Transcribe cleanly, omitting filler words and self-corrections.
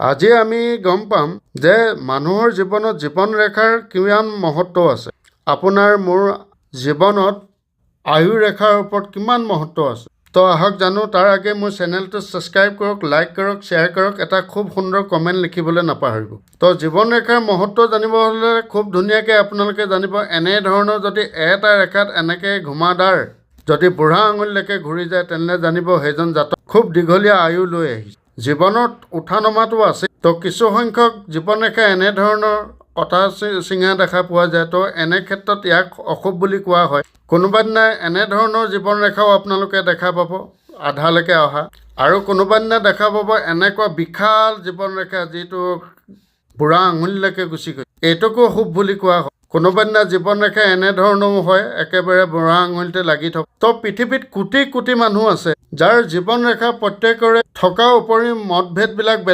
আজি আমি গম পাম যে মানুহৰ জীৱনত জীৱন ৰেখাৰ কিমান মহত্ব আছে। আপোনাৰ মোৰ জীৱনত আয়ু ৰেখাৰ ওপৰত কিমান মহত্ব আছে, তো আহক জানো। তাৰ আগে মোৰ চেনেলটো ছাবস্ক্ৰাইব কৰক, লাইক কৰক, শ্বেয়াৰ কৰক, এটা খুব সুন্দৰ কমেণ্ট লিখিবলৈ নাপাহৰিব। তো জীৱন ৰেখাৰ মহত্ব জানিব হ'লে খুব ধুনীয়াকৈ আপোনালোকে জানিব, এনেধৰণৰ যদি এটা ৰেখাত এনেকৈ ঘুমাদাৰ যদি বুঢ়া আঙুলিলৈকে ঘূৰি যায়, তেনেহ'লে জানিব সেইজন জাতক খুব দীঘলীয়া আয়ু লৈ আহিছে। জীৱনত উঠা নমাটো আছে। তো কিছু সংখ্যক জীৱন ৰেখা এনেধৰণৰ কটা চিঙা দেখা পোৱা যায়। তো এনে ক্ষেত্ৰত ইয়াক অশুভ বুলি কোৱা হয়। কোনোবা দিনা এনেধৰণৰ জীৱন ৰেখাও আপোনালোকে দেখা পাব আধালৈকে অহা, আৰু কোনোবা দিনা দেখা পাব এনেকুৱা বিশাল জীৱন ৰেখা, যিটো বুঢ়া আঙুলিলৈকে গুচি গৈছে। এইটোকো শুভ বুলি কোৱা হয়। কোনোবা দিনা জীৱন ৰেখা এনেধৰণৰো হয়, একেবাৰে বুঢ়া আঙুলিতে লাগি থকা। তো পৃথিৱীত কোটি কোটি মানুহ আছে, যাৰ জীৱন ৰেখা প্ৰত্যেকৰে থকা উপৰি মতভেদবিলাক বেলেগ।